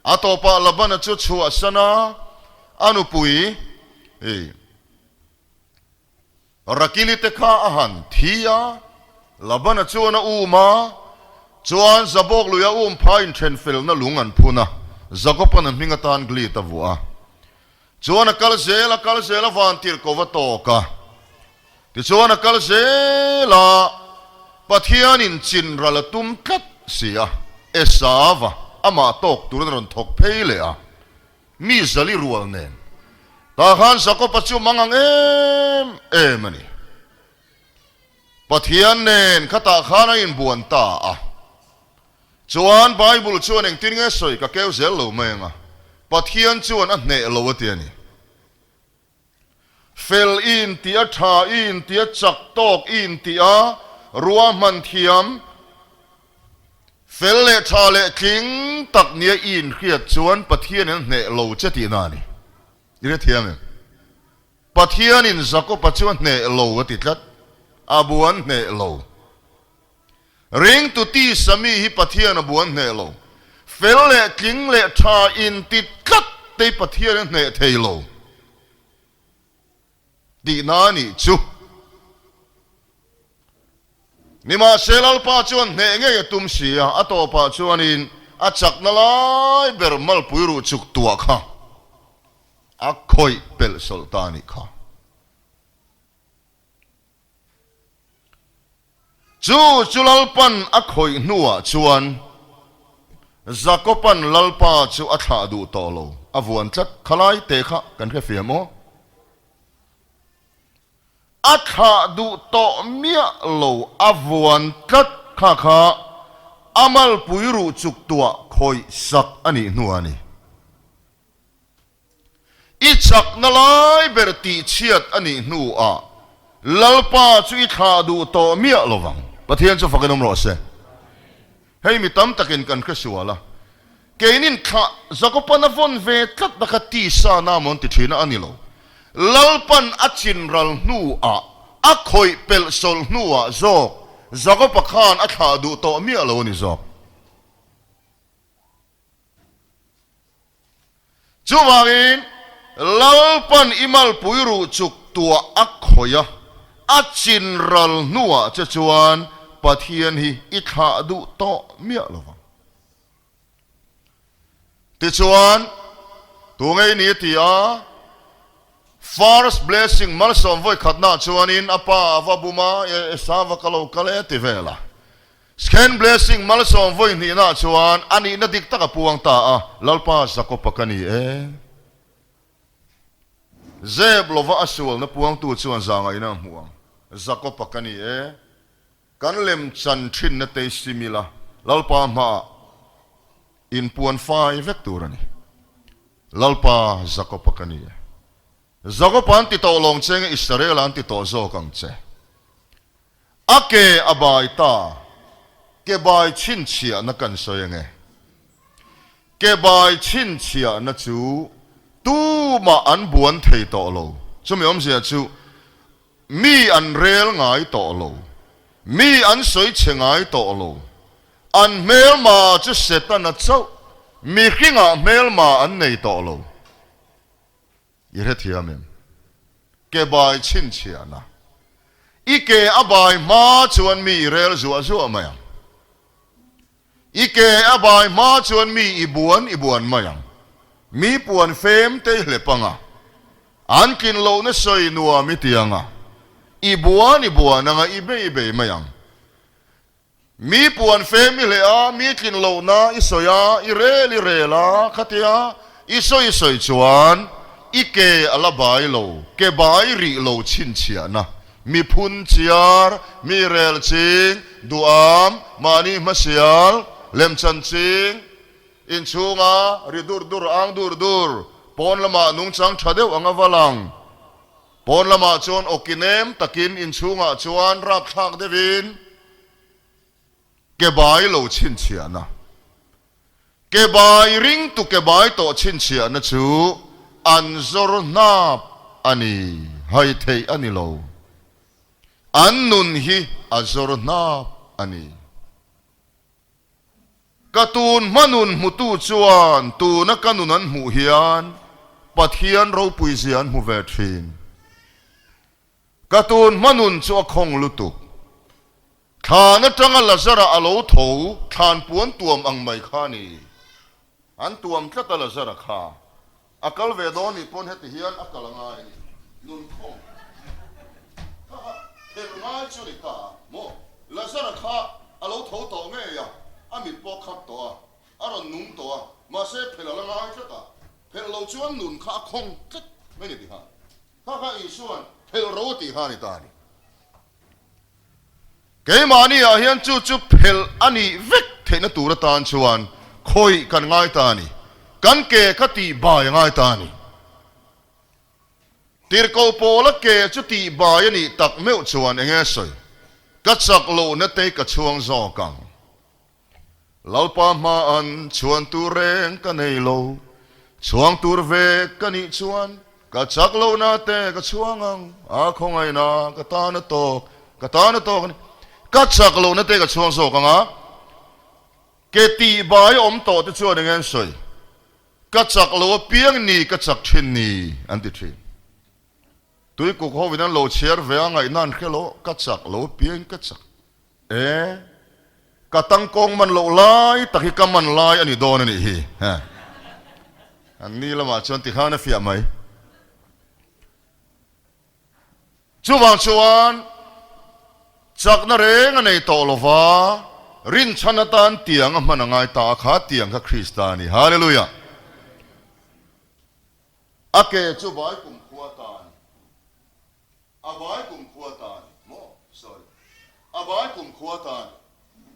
A tawpah Labana chu chhuahsan a, a nupui hei. Rakili te kha a han thi a, Labana chuan a um a, chuan Zabawk lui a um pha in then felna lung an phun a, Jakoban a hming atan Glit a vuah a. Chuan a kal zel a kal zel a van tirh ko va tawk a. Tichuan a kal zel a, Pathianin chin ral a tum tlat si a, Esava amah tawk turin a rawn thawk phei leh a. Mi zali rual nen tah khan Jakob-a chu mang ang em em a ni. Pathian nen khatah khan a inbuan ta a. Chuan Bible chuan engtin nge sawi ka keu zel lo mai ang a, Pathian chuan a hneh lo a ti a ni. Fel i inti a, tha i inti a, chak tawk i inti a, ruahman thiam, fel leh tha leh tling tak nia i inhriat chuan Pathianin a hneh lo che tihna a ni. I hrethiam em? Pathianin Jakoba chu a hneh lo a ti tlat, a buan hneh lo. Ringtu tisa mi hi Pathian a buan hneh lo. Fel leh tling leh tha inti tlat te hi Pathian a hneh thei lo tihna a nih chu. Nimahse Lalpa chuan hneh ngei a tum si a, a tawpah chuanin a chakna lai ber malpui ruh chuk tuah kha a khawih pelh sawlh ta a nih kha. Chu chu Lalpan a khawih hnuah chuan Jakoban Lalpa chu a thlah duh tawh lo, a vuan tlat khalai te kha kan hre fiam aw. A thlah duh tawh miah lo, a vuan tlat kha kha a malpui ruh chuk tuah khawih sak a nih hnuah a ni. I chakna lai ber tihchhiat a nih hnuah Lalpa chu i thlah duh tawh miah lo vang. Pathian chu fakin awm rawh se. Hei mi tam takin kan hre sual a, keinin thlah Jakoban a vawn ve tlat na kha tisa na mawn ti thin a a ni lo. Lalpan a chinral hnuah, a khawih pelh sawlh hnuah zawk Jakoba khan a thlah duh tawh miah lo a ni zawk. Chuvangin, Lalpan i malpui ruh chuk tuah a khawih a, a chin ral hnuah che chuan Pathian hi i thlah duh tawh miah lo vang. Tichuan, tu ngei ni a ti a, First blessing malsawm vawi khatnaah chuanin a pa a va bum a, Esava ka lo kal e ti vel a. Second blessing malsawm vawi hnihnaah chuan a nihna dik tak a puang ta a, Lalpa Jakopa ka ni e. Zep lova a sualna puangtu chuan zangaihna a hmu ang, Jakopa ka ni e. Kan lem chan thinna te sim ila, Lalpa hmaah inpuan fai vek tur a ni. Lalpa Jakopa ka ni e. Jakopa an ti tawh lawng che nge Israela an ti tawh zawk ang che. A ke a bai ta, ke bai chhinchhiahna kan sawi ange. Ke bai chhinchhiahna chu tumah an buan thei tawh lo. Chumi awmzia chu Mi an rel ngai tawh lo. Mi an sawi chhe ngai tawh lo. An hmelma chu Setana chauh, mihringah hmelma an nei tawh lo. I hrethiam em? Ke bai chhinchhiahna. I ke a bai hma chuan mi i rel zuah zuah mai ang. I ke a bai hma chuan mi i buan i buan mai ang. Mi puan fem te i hlep ang a, an tlin lohna sawi nuam i ti ang a, i buan i buan ang a, i bei i bei mai ang. Mi puan fem i hleh a, mi tlin lohna i sawi a, i rel i rel a, khatia i sawi i sawi chuan i ke a la bai lo, ke bai rih lo chhinchhiahna. Mi phun chiar, mi rel ching, duham, mahni hmasial, lemchan ching, inchhunga ri dur dur ang dur dur, pawn lamah nungchang tha deuh anga va lang. Pawn lamah chuan awki nem takin inchhungah chuan rapthlak deuhin ke bai lo chhinchhiahna. Ke bai ringtu ke bai tawh chhinchhiahna chu an zawr hnap a ni, hai theih a ni lo. An nun hi a zawr hnap a ni. Ka tun hma nun hmutu chuan tuna ka nun an hmuh hian Pathian ropui zia an hmu ve thin. Ka tun hma nun chu a khawng lutuk. Thlan atanga Lazara a lo tho thlan puan tuam ang mai kha a ni. An tuam tlat a Lazara kha. A kal ve dawn nih pawn heti hian a kal a ngai a ni. Nun khawng kha kha phelh ngai chu ni ta maw? Lazara kha a lo tho tawh ngei a, a mit pawh a khat tawh a, a rawn nung tawh a, mahse phelh a la ngai tlat a, phelh lo chuan nun kha a khawng tlat mai ni tiha. Kha kha Isua'n phelh ro a tih kha a ni ta a ni. Keimahni ah hian chu chu phelh a nih vek theihna tur atan chuan khawih kan ngai ta a ni. Kan ke kha tih bai a ngai ta a ni. Tirhkoh pawla ke chu tih bai a nih tak meuh chuan eng nge sawi? Ka chak lohna te ka chhuang zawk ang. Lalpa hma an chhuan tur reng ka nei lo, chhuang tur ve ka nih chuan ka chak lohna te ka chhuang ang, a khawngaihna ka tan a tawk, ka tan a tawk a ni. Ka chak lohna te ka chhuang zawk ang a, ke tih bai awm tawh te chuan eng nge an sawi? Ka chak lo apiang ni ka chak thin ni an ti thin. Tuikuk hovin an lo chhiar ve a ngaihna an hre lo, ka chak lo apiangin ka chak. E, ka tangkawng man loh lai tak hi ka man lai a ni dawn a nih hi. He. An ni lamah chuan tikhan a fiah mai. Chuvang chuan chakna reng a nei tawh lova, rinchhan atan tiang a hman a ngai ta a, kha tiang kha Krista a ni. Hallelujah! A ke chu vai kumkhua ta a ni. A vai kumkhua ta a ni maw? Sorry. A vai kumkhua ta a ni.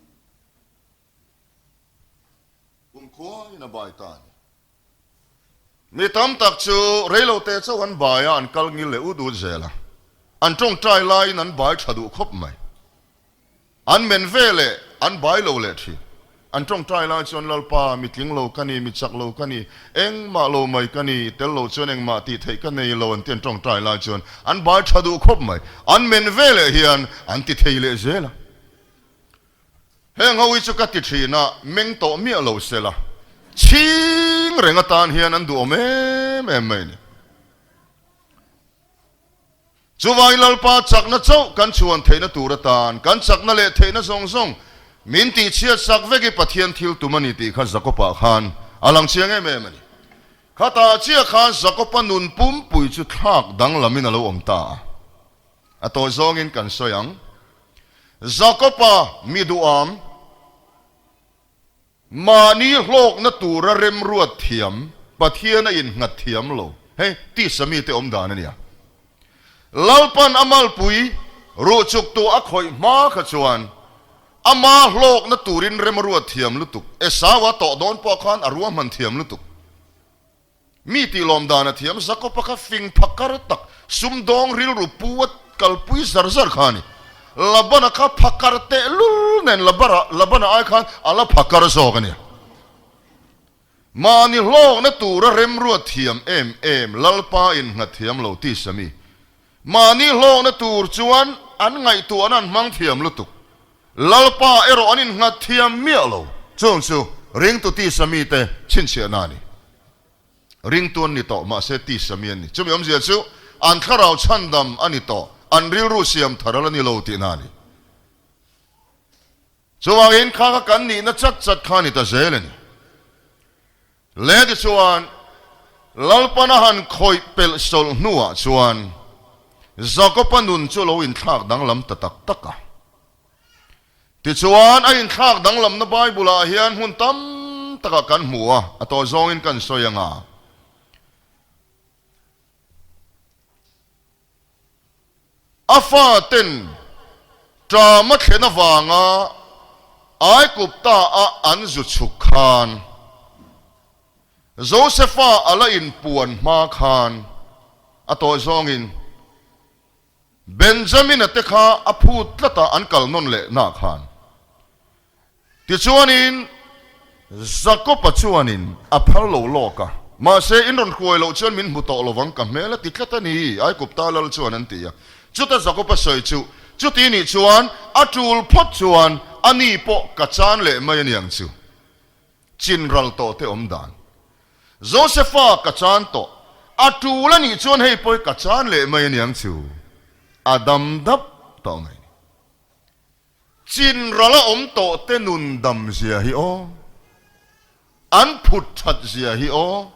Kumkhua in a bai ta a ni. Mi tam tak chu reilote chauh an bai a, an kal ngil leh ut ut zel a. An tawngtai laiin an bai tha duh khawp mai. An men ve leh an bai lo leh thin. An tawngtai lai chuan Lalpa, mi tling lo ka ni, mi chak lo ka ni, engmah lo mai ka ni, tel lo chuan engmah tih theih ka nei lo an ti an tawngtai lai chuan an bai tha duh khawp mai. An men ve leh hian an ti thei leh zel a. Heng ho hi chu ka ti thin a, meng tawh miah lo sela, chhing reng atan hian an duhawm em em mai a ni. Chuvangin Lalpa chakna chauh kan chhuan theihna tur atan kan chakna leh theihna zawng zawng min tihchhiat sak vek i Pathian thil tum a ni tih kha Jakob-ah khan a lang chiang em em a ni. Khatah chiah khan Jakob-a nun pumpui chu thlak danglamin a lo awm ta a. A tawi zawngin kan sawi ang. Jakob-a mi duham. Mahni hlawkna tura remruat thiam, Pathian a innghat thiam lo. Hei, tisa mite awm dan a nia. Lalpan a malpui ruhchuktu a khawih hma kha chuan ama hlawkna turin remruat thiam lutuk, Esau a tawh dawn pawh khan a ruahman thiam lutuk. Mi tih lawm dan a thiam, Jakob-a kha fing phakar tak, sumdawng rilru pu a kalpui zar zar kha a ni. Labana kha phakar tehlul nen Labana ai khan a la phakar zawk a ni. Mahni hlawkna tura remruat thiam em em Lalpa innghat thiam lo ti Sami. Mahni hlawkna tur chuan an ngaihtuahna an hmang thiam lutuk. Lalpa erawh an innghat thiam miah lo. Chung chu ringtu tisa mite chhinchhiahna a ni. Ringtu an ni tawh, mahse tisa mi an ni. Chumi awmzia chu an thlarau chhandam a ni tawh, an rilru siam thar a la ni lo tihna a ni. Chuvangin kha kha kan nihna chat chat kha a ni ta zel a ni. Le tichuan, Lalpan a han khawih pelh sawlh hnuah chuan Jakob-a nun chu lo inthlak danglam ta tak tak a. Tichuan, a inthlak danglamna Bible-ah hian hmun tam takah kan hmu a, a tawi zawngin kan sawi ang a. A faten ṭam a thlen avanga Aigupta-a an zu chhuk khan, Josefa a la inpuan hma khan a tawi zawngin Benjamina te kha a phut tlat a an kal nawn leh na khan. Tichuanin Jakob-a chuanin a phal lo lawk a, mahse in rawn hruai loh chuan min hmu tawh lovang ka hmel a ti tlat a ni, Aigupta lal chuan an ti a. Chuta Jakob-a sawi chu, chuti nih chuan a tul phawt chuan a ni pawh ka chan leh mai a niang chu. Chin ral tawh te awm dan. Josefa ka chan tawh, a tul a nih chuan hei pawh hi ka chan leh mai a niang chu, a dam dap tawh mai. Chin ral a awm tawh te nun dam zia hi aw, an phut that zia hi aw,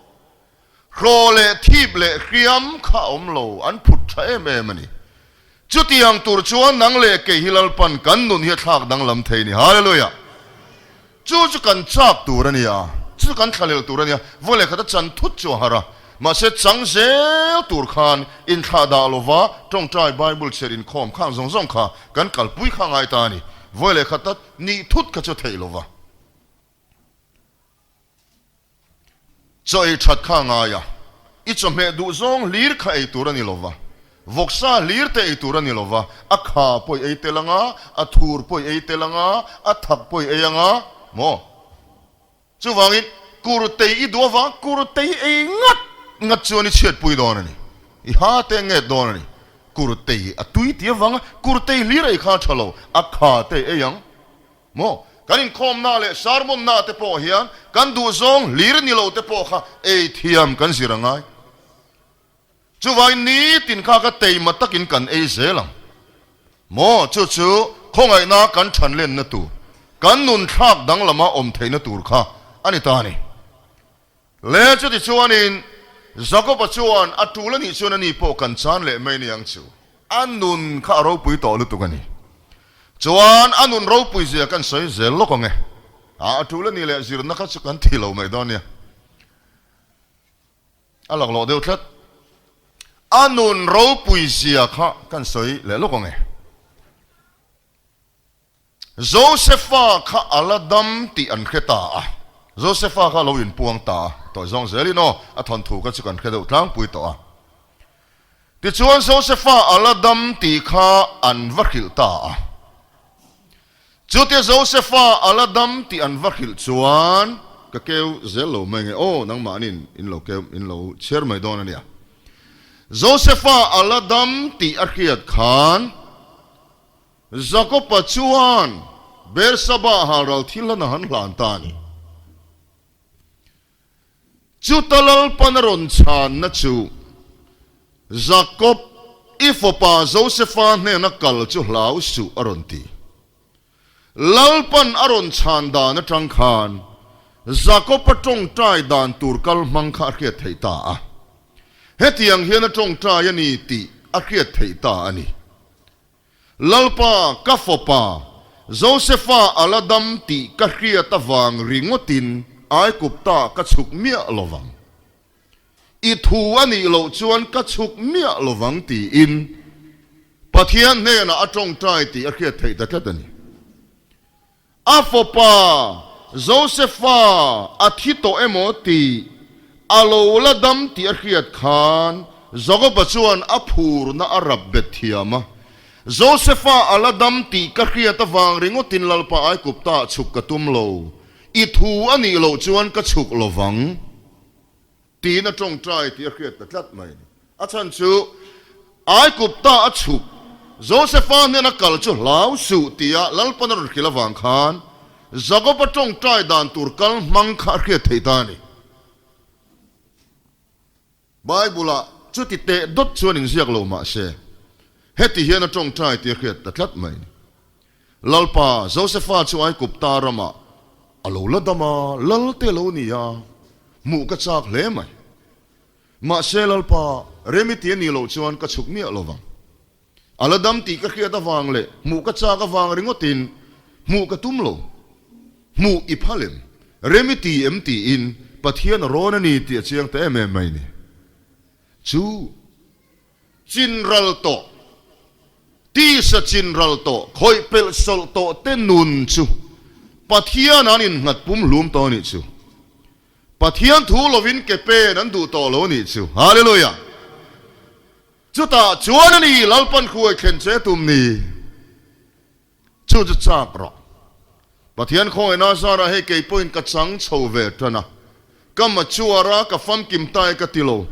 hraw leh thip leh hriam kha a awm lo, an phut tha em em a ni. Chutiang tur chuan nang leh kei hi Lalpan kan nun hi a thlak danglam thei a ni. Hallelujah! Chu chu kan chak tur a nia, chu chu kan thlalel tur a nia, vawi leh khat a chan thut chu a har a, mahse chang zel tur khan inthlah dah lova tawngtai Bible chhiar inkhawm khang zawng zawng kha kan kalpui kha ngai ta a ni, vawi leh khat a nih thut kha chu theih lova. Chaw ei that kha a ngai a, i chawhmeh duh zawng hlir kha ei tur a ni lova, vawksa hlir te ei tur a ni lova, a kha pawh i ei tel anga, a thur pawh i ei tel anga, a thak pawh i ei anga, maw? Chuvangin kurtei i duh avang kurtei ei ngat ngat chuan i chhiatpui dawn a ni, i ha te nget dawn a ni. Kurtei a tui tih avanga kurtei hlir ei kha a tha lo, a kha te i ei ang. Maw? Kan inkhawmna leh sermon-na te pawh hian kan duhzawng hlir ni lo te pawh kha ei thiam kan zir a ngai. Chuvangin nitin kha ka teima takin kan ei zel ang. Maw? Chu chu khawngaihna kan thanlenna tur, kan nun thlak danglama awm theihna tur kha a ni ta a ni. Le chuti chuanin Jakoba chuan a tul a nih chuan ani pawh kan chan leh mai ni ang chu. A nun kha a ropui tawh lutuk a ni. Chuan a nun ropui zia kan sawi zel lawk ang e. A tul a nih leh zirna kha chu kan thi lo mai dawn nia. A laklawh deuh tlat. A nun ropui zia kha kan sawi leh lawk ang e. Josefa kha a la dam tih an hre ta a, Josefa kha a lo inpuang ta a, tawih zawng zelin aw, a thawnthu kha chu kan hre deuh tlangpui tawh a. Tichuan Josefa a la dam tih kha an va hrilh ta a. Chutia Josefa a la dam tih an va hrilh chuan, ka keu zel lo mai nge aw, nangmahniin in lo keu, in lo chhiar mai dawn a nia. Josefa a la dam tih a hriat khan, Jakoba chuan Bersaba halral thil a han hlan ta a ni. Chuta Lalpan a rawn chhanna chu, Jakob, i fapa Josefa hnena kal chu hlau suh a rawn ti. Lalpan a rawn chhan dan atang khan Jakob-a tawngtai dan tur kal hmang kha a hriat theih ta a. Hetiang hian a tawngtai a ni tih a hriat theih ta a ni. Lalpa, ka fapa, Josefa a la dam tih ka hriat avang ringawtin Aigupta ka chhuk miah lovang. I thu a nih loh chuan ka chhuk miah lovang tiin Pathian hnenah a tawngtai tih a hriat theih ta tlat a ni. A fapa Josefa a thi tawh emaw tih a lo la dam tih a hriat khan Jakoba chuan a phurna a rap bet thiam a. Josefa a la dam tih ka hriat avang ringawtin Lalpa Aikupta ah chhuk ka tum lo, i thu a nih loh chuan ka chhuk lovang. Tiin a tawngtai tih a hriat ta tlat mai a ni. A chhan chu Aigupta a chhuk Josefa hnena kal chu hlau suh tia Lalpan a rawn hrilh avang khan Jakoba tawngtai dan tur kal hmang kha a hriat theih ta a ni. Bible-ah chuti teh dawt chuan inziak lo mah se, heti hian a tawngtai tih a hriat ta tlat mai a ni. Lalpa, Josefa chu Aigupta ramah a lo la dam a, lal te lo ni a, hmuh ka chak hle mai. Mahse, Lalpa, rem i ti a nih loh chuan ka chhuk miah lo vang. A la dam tih ka hriat avang leh hmuh ka chak avang ringawtin hmuh ka tum lo. Hmuh i phal em? Rem i ti em tiin Pathian a rawn a ni tih a chiang ta em em mai ni. Chu chinral tawh. Tisa chin ral tawh, khawih pelh sawlh tawh te nun chu Pathian an innghat pum hlum tawh a nih chu. Pathian thu lovin ke pen an duh tawh lo a nih chu. Hallelujah! Chutah chuan a ni Lalpan hruai thlen che tum ni. Chu chu chak rawh. Pathian khawngaihna zarah hei kei pawhin ka chang chho ve tan a. Ka mature a, ka famkim ta e ka ti lo.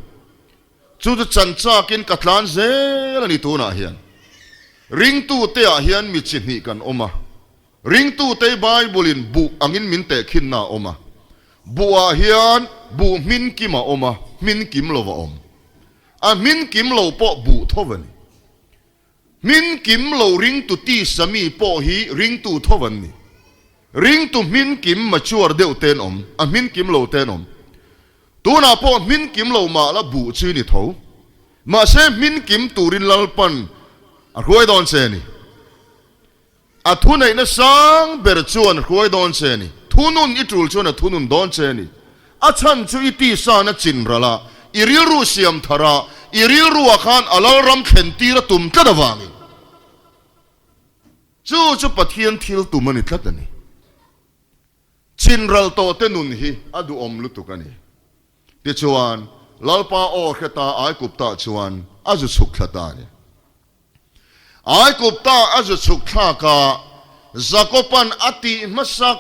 Chu chu chan chakin ka tlan zel a ni tunah hian. Ringtute ah hian mi chi hnih kan awm a. Ringtute Bible in buh angin min tehkhinna a awm a. Buh ah hian buh hmin kim a awm a, hmin kim lo a awm. A hmin kim lo pawh buh tho a ni. Hmin kim lo ringtu tisa mi pawh hi ringtu tho an ni. Ringtu hmin kim mature deuh te an awm, a hmin kim lo te an awm. Tunah pawh hmin kim lo mah la buh chu i ni tho. Mahse hmin kim turin Lalpan a hruai dawn che a ni. A thuneihna sang ber chuan hruai dawn che a ni. Thunun i tul chuan a thunun dawn che a ni. A chhan chu i tisa na chin ralh a, i rilru siam thar a, i rilruah khan a lalram thlen tir a tum tlat avangin. Chu chu Pathian thil tum a ni tlat a ni. Chin ral tawhte nun hi a duhawm lutuk a ni. Tichuan, Lalpa aw hre ta Aigupta chuan a zu chhuk thla ta a ni. Aigupta a zu chhuk thlak a, Jakoban a tih hmasak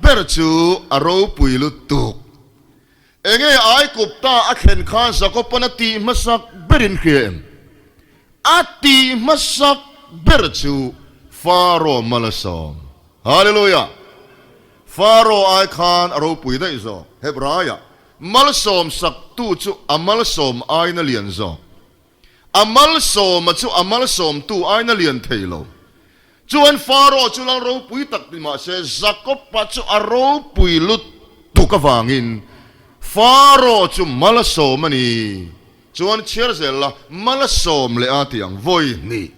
ber chu a ropui lutuk. Enge Aigupta a thlen khan Jakoban a tih hmasak berin hria em? A tih hmasak ber chu Faro mal a sawm. Hallelujah! Faro ai khan a ropui daih zawk. Hebraiah, Malsawm saktu chu a malsawm aina lian zawk. A malsawma chu a malsawmtu aina lian thei lo. Chuan Faro chu lal ropui tak ni mah se, Jakob-a chu a ropui lutuk avangin Faro chu mal a sawm a ni. Chuan chhiar zel la, mal a sawm leh a ti ang vawi hnih.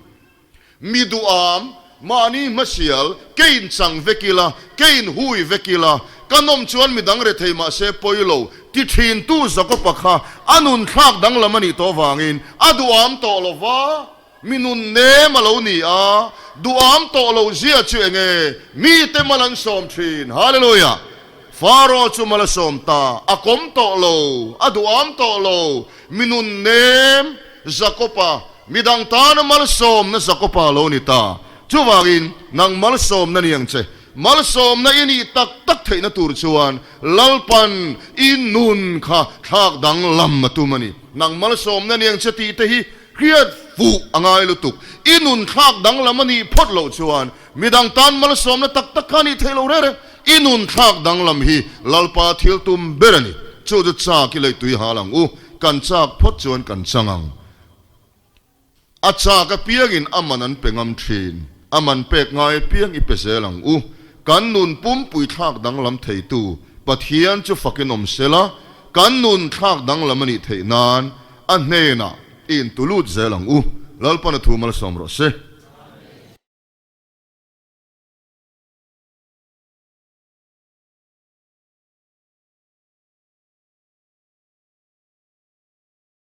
Mi duham, mahni hmasial, ke in chang vek ila, ke in hui vek ila, ka nawm chuan mi dang rethei mah se pawi lo, ti thintu Jakob-a kha a nun thlak danglam a nih tawh avangin a duham tawh lo va. Mi nun nem a lo ni a, duham tawh lo zia chu enge mite mal an sawm thin. Hallelujah! Faro chu mal a sawm ta, a kawm tawh lo, a duham tawh lo, mi nun nem Jakob-a, midang tana malsawmna Jakob-a lo ni ta. Chuvangin, nang malsawmna ni ang che. Malsawmna i nih tak tak theihna tur chuan Lalpan i nun kha thlak danglam a tum a ni. Nang malsawmna ni ang che tih te hi Hriat fuh a ngai lutuk. I nun thlak danglam a nih phawt loh chuan midang tan malsawmna tak tak kha a nih theih lo rere. I nun thlak danglam hi Lalpa thil tum ber a ni. Chu chu chak i leihtui hal ang u. Kan chak phawt chuan kan chang ang. A chak apiangin a man an pe ngam thin. A man pek ngai apiang i pe zel ang u. Kan nun pumpui thlak danglam theitu Pathian chu fakin awm sela, kan nun thlak danglam a nih theih nan A hnenah i intulut zel ang u. Lalpan a thu malsawm rawh se.